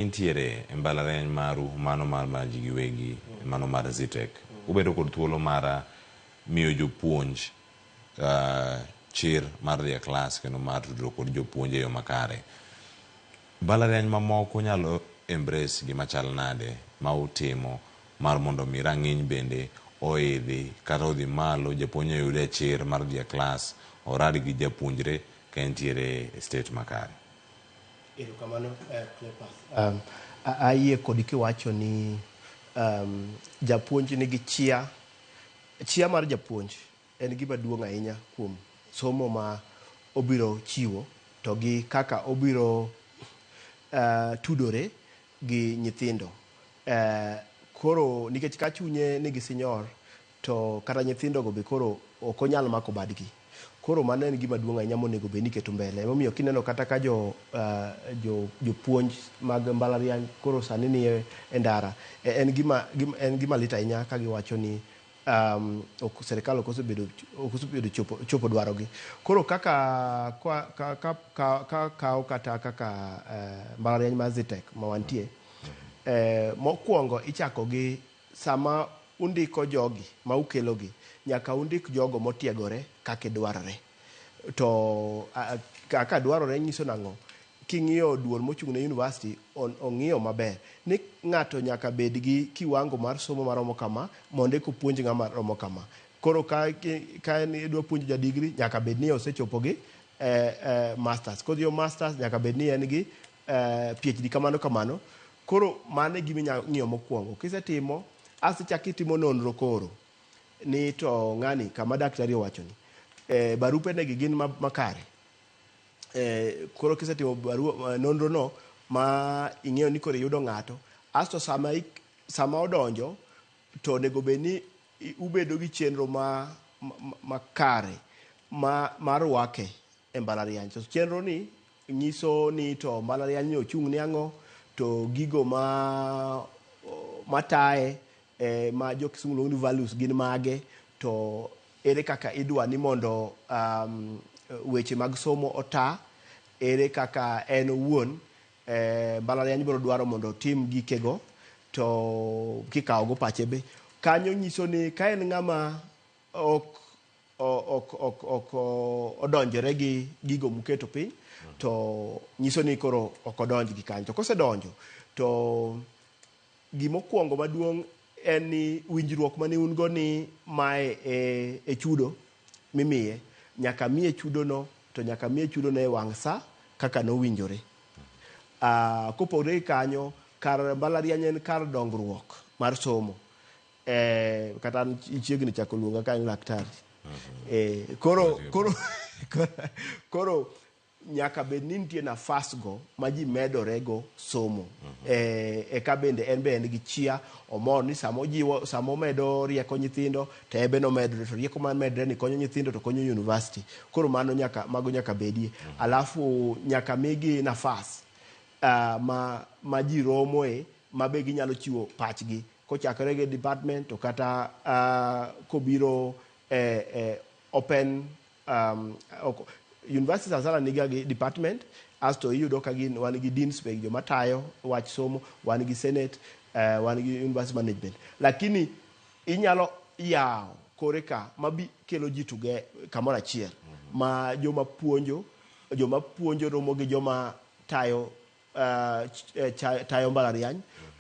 Intiere e mbalariany maru mano mar mar ji giwegi mano mar Zetech. Ubedo kod thuolo mar miyo jopuonj chir mar dhi e klas kendo mar tudruok kod jopuonj e yo makare. Mbalariany mamoko nyalo embrace gima chal nade ma utimo mar mondo mi rang'iny bende oidhi kata odhi malo japuonj oyude chir mar dhi e klas orad gi japuonjre ka entiere e state makare. Erokamano Cleopas. Ayie kodi kiwacho ni japuonj nigi chia. Chia mar japuonj en gima duong' ahinya kuom somo ma obiro chiwo to gi kaka obiro tudore gi nyithindo. Koro nikech ka chunye nigi sinyor to kata nyithindo go be koro ok onyal mako badgi. Koro mano en gima duong' ahinya monego bed ni iketo mbele. Emomiyo kineno kata ka jo, jo jopuonj mag mbalariany koro sani ni e ndara, en gima lit ahinya ka giwacho ni ok, serikal ok osebedo chopo dwarogi. Koro kaka kwa, ka, ka, ka, ka kaw kata kaka mbalariany mar Zetech ma wantie, mokwongo ichako gi sama undiko jogi ma ukelogi, nyaka undik jogo motiegore kaka dwarore. To kaka dwarore nyiso nang'o? King'iyo duol mochung' ne university ong'iyo maber ni ng'ato nyaka bed gi kiwango mar somo maromo kama mondo eka opuonj ng'ama romo kama. Koro ka en idwa puonjo ja degree nyaka bed ni osechopo gi masters. Kodhiyo masters nyaka bed ni en gi PhD kamano kamano. Koro mano e gima inya ng'iyo mokwongo. Kisetimo, asto ichako itimo nonro koro ni to ng'ani kama daktari owacho ni barupe negi gin makare. Koro kisetimo barua nonro no ma ing'eyo ni koro iyudo ng'ato asto sama odonjo to onego bed ni ubedo gi chenro makare ma mar rwake e mbalariany. To chenro ni nyiso ni to mbalariany ni ochung' ne ang'o, to gigo ma mataye ma jo kisungu luongo ni values gin mage, to ere kaka idwa ni mondo weche mag somo ota, ere kaka en owuon mbalariany biro dwaro mondo otim gikego to kikawo go pache be. Kanyo nyiso ni ka en ng'ama ok odonjore gi gigo muketo piny to nyiso ni koro ok odonj gi kanyo. To kosedonjo to gimokwongo maduong' en ni winjruok mane un go ni mae e chudo mimiye nyaka miye chudo no to nyaka miye chudo no e wang' sa kaka nowinjore. Kopogore gi kanyo, kar mbalariany en kar dongruok mar somo. Kata an ichiegni chako luonga ka ni laktari. Koro nyaka bed ni nitie nafas go ma ji medore go somo. Eka bende en be en gi chia omor ni sama ojiwo sama omedo rieko nyithindo to en be nomedore to rieko mamedre ni konyo nyithindo to konyo university. Koro mano nyaka mago nyaka bedie. Alafu nyaka migi nafas ma ji romoe ma be ginyalo chiwo pachgi kochakore gi department to kata kobiro e open university sana sana niga gi department asto iyudo ka gin wan gi deans be joma tayo wach somo wan gi senate wan gi university management lakini inyalo yawo kore ka mabi kelo ji together kamoro achiel ma joma puonjo romo gi joma tayo tayo mbalariany.